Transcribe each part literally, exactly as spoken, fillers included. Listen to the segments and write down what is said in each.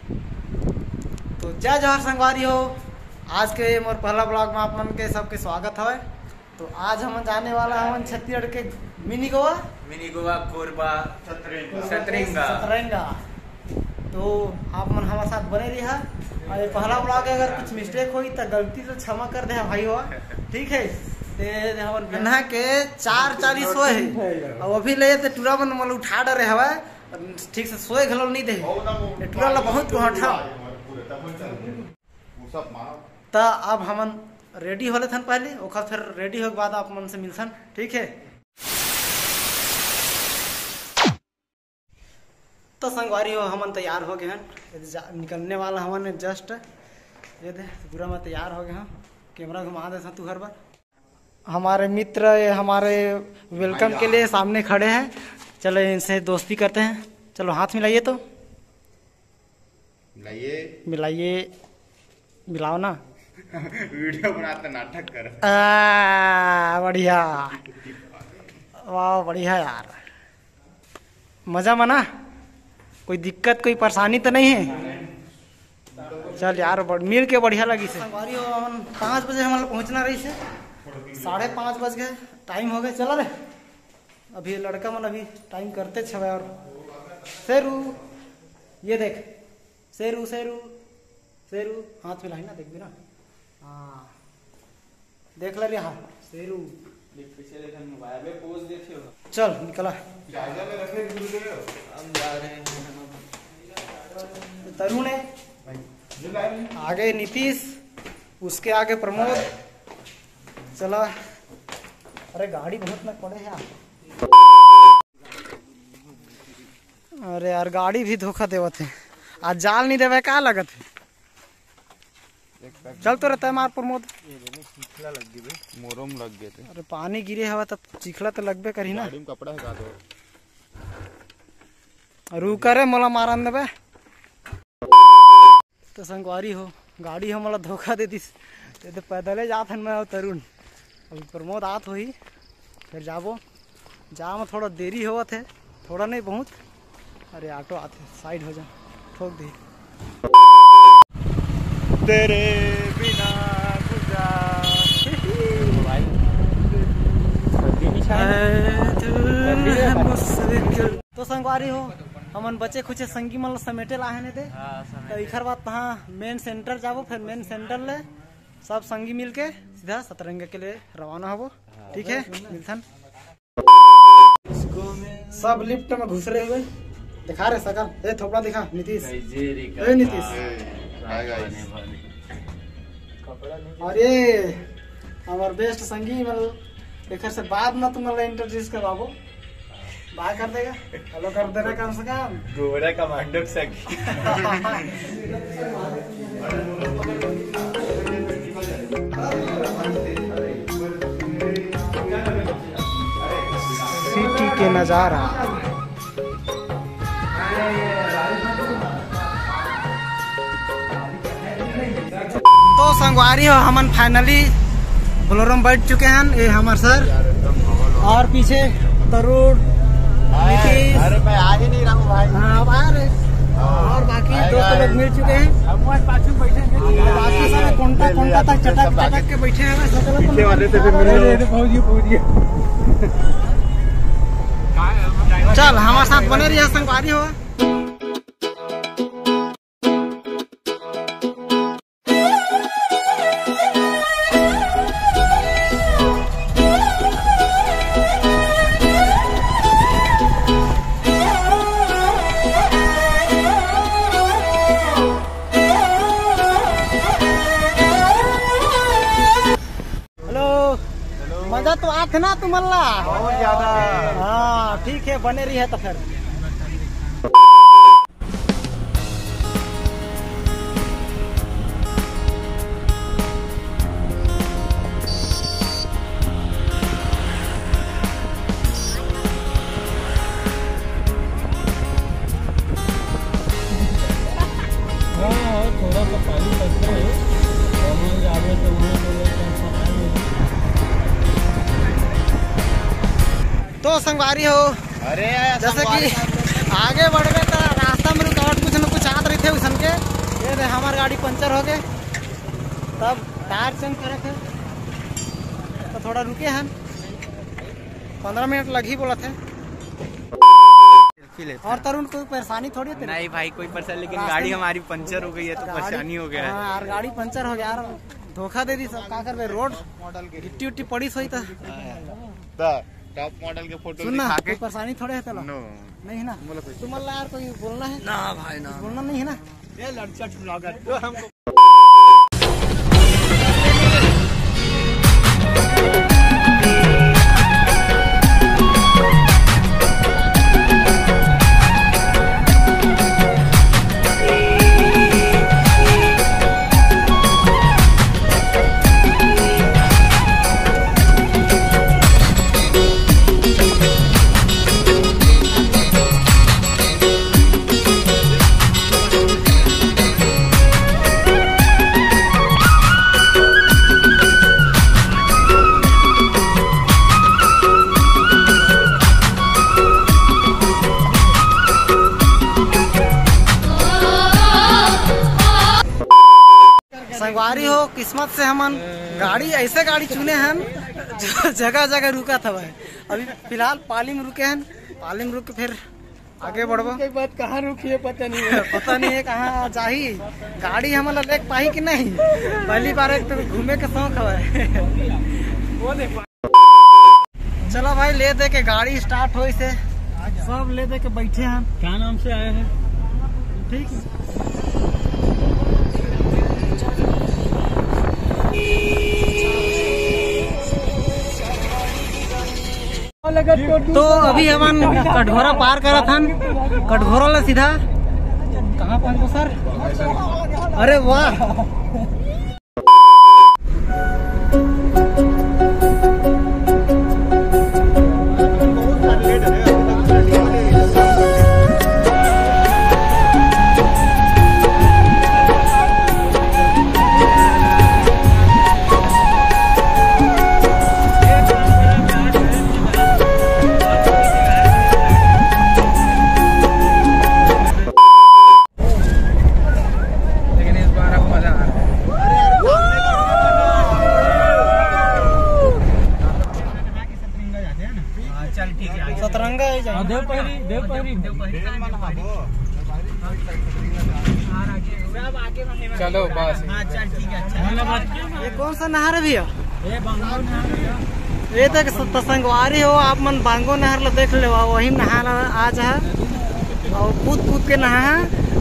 तो जय जोहार संगवारी हो, आज के मोर पहला vlog में आप मन के सबके स्वागत हवय। तो आज हमन जाने वाला हवन छत्तीसगढ़ के मिनी गोवा। मिनी गोवा, कोरबा, सतरंगा। सतरंगा। तो आप मन हमारे साथ बने रहा। और ये पहला vlog है, अगर कुछ मिस्टेक होई तो गलती से क्षमा कर दे भाई हो, ठीक है। ते हमर गन्ना के चार चालीस होए है, अब अभी ले ते टूरा मन मोला उठा डरे हवय, ठीक से सोए घलो नहीं दे। ये टूरा ला बहुत कोहठा। त अब हमन रेडी हो लेथन पहले, ओकर फिर रेडी होए के बाद आप मन से मिलथन, ठीक है। तो संगवारी हो, हमन तैयार हो गए हैं, जा- निकलने वाला हमन जस्ट। ये दे, पूरा मैं तैयार हो गया हूँ। कैमरा घुमा दे तू हर बार। हमारे मित्र, ये हमारे वेलकम के लिए सामने खड़े हैं। चलो, इनसे दोस्ती करते हैं। चलो, हाथ मिलाइए तो। मिलाइए। मिलाइए, मिलाओ ना। वीडियो बनाते नाटक कर। आ, बढ़िया। वाह, बढ़िया यार। मजा मना? कोई दिक्कत, कोई परेशानी तो नहीं है? चल यार, बड़-, मिल के बढ़िया लगी से। संगवारी हो, हमन पाँच बजे हमन पहुँचना रही से, साढ़े पाँच बज गए, टाइम हो गए। चला रे, अभी ये लड़का मन अभी टाइम करते छवे। और शेरू, ये देख, शेरू, शेरू, शेरू, हाथ मिला है ना, देख भी ना। हाँ, देख ले रे, हाँ, शेरू। ये पीछे देखन मोबाइल में पोज देखे हो। चल, निकला। चार्जर में रखे गुरुदेव। हम जा रहे हैं। तरुण है, आगे नीतीश, उसके आगे प्रमोद। चला। अरे, गाड़ी बहुत ना पड़े है यार। अरे यार, गाड़ी भी धोखा देवत है। आज जाल नहीं देवे, का लगत है? चल तो रहता है मार प्रमोद। चिखला लग गई बे। मोरम लग गए थे। अरे, पानी गिरे हवा तब चिखला तो लगबे करी ना। गाड़ी में कपड़ा है का तो? रुका रे, मोला मारन देबे। तो संगवारी हो, गाड़ी ह मोला धोखा दे दिस। ये तो पैदले जात हन मैं अउ तरुण। अभी प्रमोद आत होही, फिर जाबो। जा में थोड़ा देरी होवत है, थोड़ा नहीं बहुत। अरे ऑटो आत है, साइड हो जा, ठोक दे। तेरे बिना गुजार। भाई, सर्दी नहीं छाई? है तू सर्दी नहीं है। मुश्किल। तो संगवारी हो, हमन बचे खुचे संगी मन ल समेटे ला हे ने दे। हाँ, समेटे। तो इखर बाद तहाँ मेन सेंटर जाबो, फिर मेन सेंटर ले सब संगी मिलके सीधा सतरंगा के लिए रवाना होबो। हाँ। ठीक है, मिलथन। सब लिफ्ट में घुस रहे हुए। दिखा रे सकल, ए थोपड़ा दिखा नीतीश। ए नीतीश। Hi guys. और ये हमार बेस्ट संगी, मतलब एकर से बाद में तुम इंट्रोड्यूस करवाबो। बाय कर देगा, हेलो कर देना कम से कम। गोरा कमांडो के संग। सिटी के नजारा। तो संगवारी हो, हमन फाइनली बोलेरो में बैठ चुके हैं। ये हमार सर और पीछे तरुण, नीतीश। अरे मैं आ ही नहीं रहा हूँ भाई। हाँ, अब आ रहे। और बाकी दोस्त लोग मिल चुके हैं। हम आज पाछू बैठे हैं। बाकी सब कोंटा कोंटा तक चटक चटक के बैठे हैं। पीछे वाले से भी मिल लो। पहुंचिए, पहुंचिए। चल, हमारे साथ बने रहिए संगवारी हो। हेलो। हेलो। मजा तो आथे ना तुमन ला? बहुत ज्यादा। हाँ, ठीक है, बने रही है तो फिर। हाँ, हाँ, थोड़ा सा पानी पड़ता है। वहाँ जावे तो वहाँ तो लोग परेशान हो। तो संगवारी हो, अरे जैसे कि आगे बढ़बे त रास्ता में रुकावट कुछ न कुछ आत रहिथे उसन के, गाड़ी पंचर हो गए, तब टायर चेंज करे थे, तो थोड़ा रुके हैं, पंद्रह मिनट लगी बोला थे। और तरुण, कोई परेशानी थोड़ी है तेरे? नहीं भाई, कोई परेशानी, लेकिन गाड़ी हमारी पंचर हो गई है, तो परेशानी हो गया है। हाँ यार, गाड़ी पंचर हो गया यार, धोखा दे दी सब, का करबे? रोड गिट्टी उट्टी पड़ी सोई तो। टॉप मॉडल के फोटो सुन ना, दिखा के। कोई परेशानी थोड़े है तेला? नो। नहीं है ना? बोलो कुछ। तुम ला यार, कोई बोलना है? ना भाई, ना। बोलना नहीं है ना? ये लड़का छुड़ा कर तो हमको। संगवारी हो, किस्मत से हमन गाड़ी, ऐसे गाड़ी चुने हन जो जगह जगह रुकत हवय। अभी फिलहाल पाली में रुके हन, पाली में रुक के फिर आगे बढ़बो। के बाद कहाँ रुकी है पता नहीं है। पता नहीं है कहाँ जाही। गाड़ी हमन ला लेके पाही कि नहीं, पहली बार एक तो घूमे के शौक हवय। वो देख। चलो भाई, ले दे के गाड़ी स्टार्ट होइस हे, सब ले दे के बैठे हैं। क्या नाम से आए हैं? ठीक है। तो अभी हमन कटघोरा पार करत हन, कटघोरा ले सीधा कहाँ पहुँचबो सर? अरे वाह, लेकिन इस बार अब मजा आ रहा है। हाँ, चल ठीक है। सतरंगा है जाए। हाँ, देव पहरी, देव पहरी। चलो बस। हाँ, चल ठीक है, अच्छा। ये कौन सा नहर है भैया? ये बंगलो नहर है। ये तक त संगवारी हो, आप मन बांगो नहर ला देख लेवा, वही नहर आज है। और कूद कूद के नहा,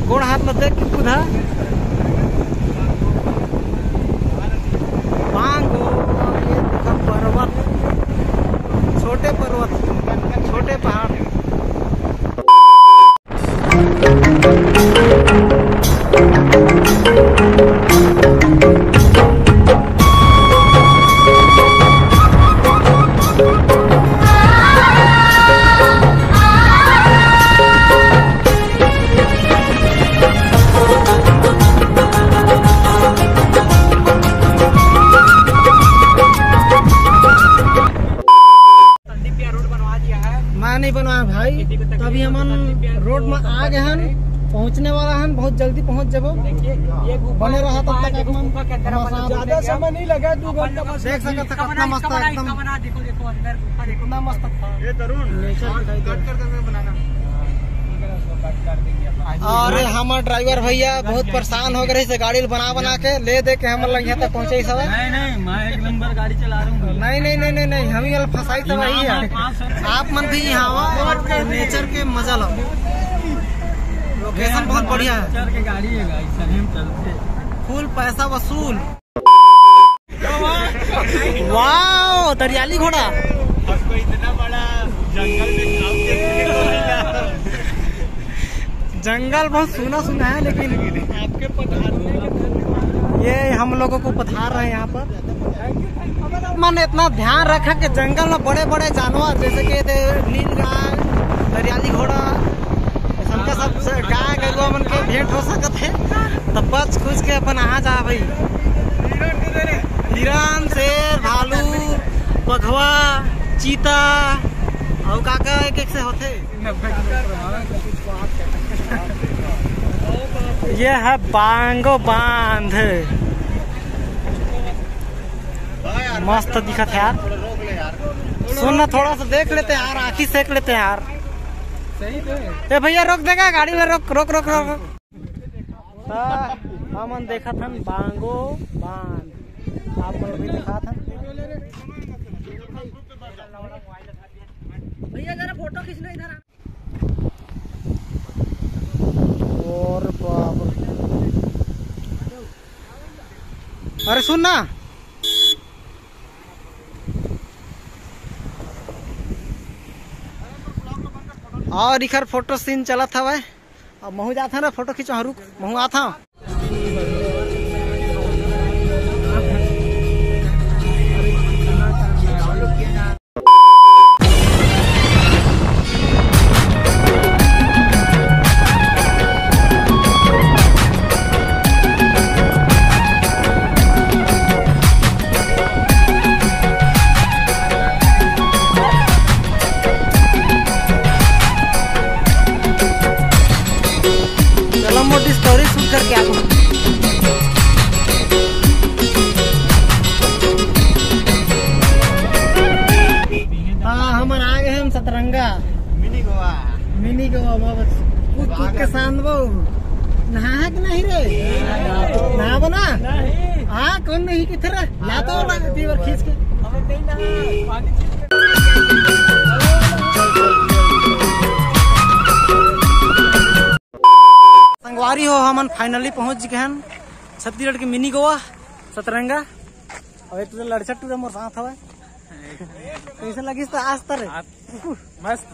गोड़ हाथ ला देख के कूदा। बांगो, ये देखा पर्वत, छोटे पर्वत, छोटे पहाड़। संदीप भैया रोड बनवा दिया है। मैं नहीं बनवाया भाई, तभी हमन रोड में आ गए हन, पहुंचने वाला हन, बहुत जल्दी पहुंच जबो। देखिए, ये गुफा, बने रहा तब तक। गुफा के अंदर अपन ज्यादा समय नहीं लगा, दो घंटा बस। देख सकत हन, कितना मस्त है एकदम। देखो, देखो अंदर गुफा देखो। कितना मस्त। ये तरुण, नेचर दिखाई दे। कट कर दे बनाना। और हमार ड्राइवर भैया बहुत परेशान हो गए से गाड़ी बना बना के ले दे के हम लोग यहाँ तक पहुँचे सब। नहीं, नहीं, मैं एक नंबर गाड़ी चला रहा हूँ। नहीं, नहीं, नहीं, नहीं, नहीं, हम ही वाला फंसाई तो वही है। आप मन भी यहाँ आओ और नेचर के मजा लो। लोकेशन बहुत बढ़िया है। नेचर के गाड़ी है भाई, सही में चलते। फुल पैसा वसूल। वाओ, दरियाली घोड़ा। आपको इतना बड़ा जंगल में काम देखने को मिला। जंगल बहुत सूना सूना है, लेकिन आपके पधारने के धन्यवाद। ये हम लोगों को पधार रहे हैं यहाँ पर। मैंने इतना ध्यान रखा कि जंगल में बड़े बड़े जानवर, जैसे कि ये नील गाय, दरियाली घोड़ा, ऐसन का सब से गाय गरुआ मन के भेंट हो सकत है, तो बच खुच के अपन आ जा भाई। हिरण, शेर, भालू, बघवा, चीता, और का का एक एक से होथे। ये है बांगो बांध, मस्त दिखत है यार। सुन ना, थोड़ा सा देख लेते हैं यार, आँखी सेक लेते हैं यार। सही तो है। ए भैया, रोक देगा गाड़ी में, रोक, रोक, रोक, रोक, रोक। त हमन देखत हन बांगो बांध, आप मन भी दिखात हन। भैया, जरा फोटो खींचना इधर आ। और बाप रे। अरे सुन ना। और इखर फोटो सीन चलत हवय। अब महू जात हन रे, फोटो खींचो, हाँ, रुक, महू आत हूँ। चलो, मोटी स्टोरी शूट करके आ। हाँ, हमन आ गए हन सतरंगा। मिनी गोवा। मिनी गोवा, बाबा। कूद कूद के सांत बो। नहा कि नहीं रे? नहा बना? हाँ, कौन नहीं किथे रे? ला तो ला, तीवर खींच के। संगवारी हो, हमन finally पहुंच गए हन छत्तीसगढ़ के मिनी गोवा, सतरंगा। अब एक तो लड़चट टूरा मोर साथ हवय। कैसे लगिस त आज तर? आज मस्त।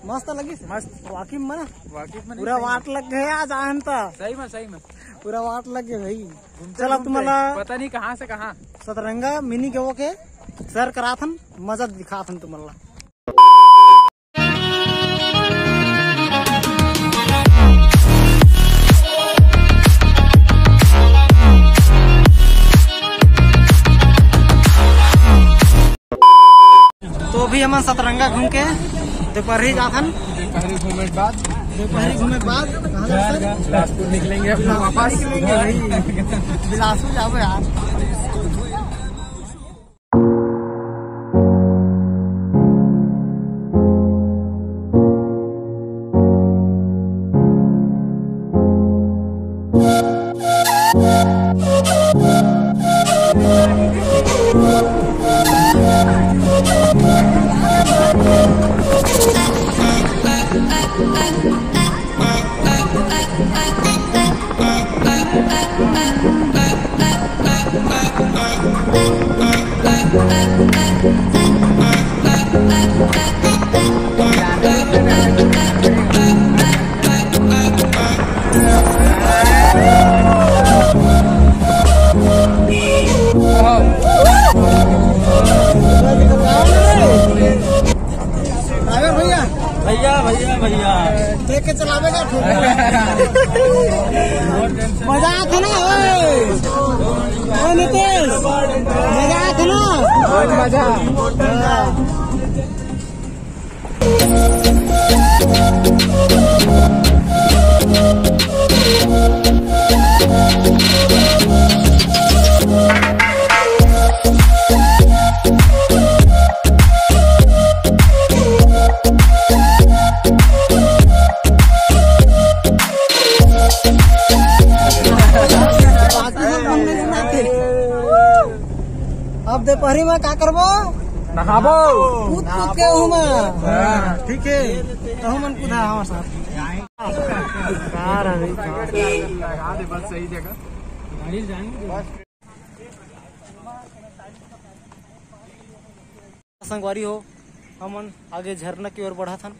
मस्त लगिस? मस्त। वाकई में ना? वाकई में पूरा नहीं, सही वाट में। लग गए आज आन त। सही में, सही में। पूरा वाट लग गए भाई। घूमते चल, अब घूमते तुम्हारा पता नहीं कहाँ से कहाँ। सतरंगा मिनी गोवा के सैर कराथन, मजा दिखाथन तुम्हारा। तो अभी हमन सतरंगा घूम के दोपहरी जाथन। दोपहरी घूमे के बाद, दोपहरी घूमे के बाद कहाँ जाथन? बिलासपुर निकलेंगे अपना वापस। निकलेंगे भाई। बिलासपुर जाबो यार। ड्राइवर भैया। भैया, भैया, भैया। देख के चलावे का ठोक। मजा आत हे ना, ओए? ओए नितेश, मजा आत हे ना? बहुत मजा। हाँ। अब दोपहरी में का करबो? नहाबो। कूद कूद के ओहू में। हाँ, ठीक है। तहू मन कूदा हमारे साथ। कार आ गई, कार। लगा दे बस सही जगह। संगवारी हो, हमन आगे झरना की ओर बढ़त हन।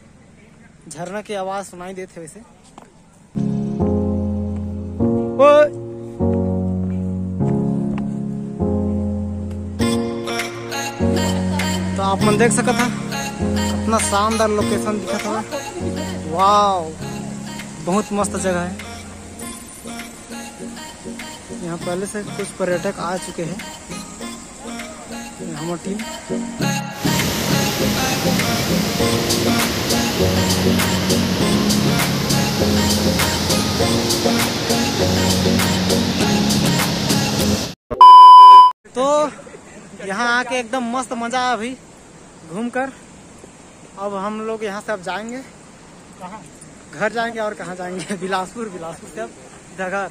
झरना के आवाज सुनाई देत हे वैसे। ओए। तो आप मन देख सकत हव, इतना शानदार लोकेशन दिखत हवय। वाओ, बहुत मस्त जगह है। यहाँ पहले से कुछ पर्यटक आ चुके हैं। ये हमर टीम। तो यहाँ आके एकदम मस्त मजा आया भाई घूम कर। अब हम लोग यहाँ से अब जाएंगे, घर जाएंगे और कहाँ जाएंगे? बिलासपुर, बिलासपुर से अब सीधा घर।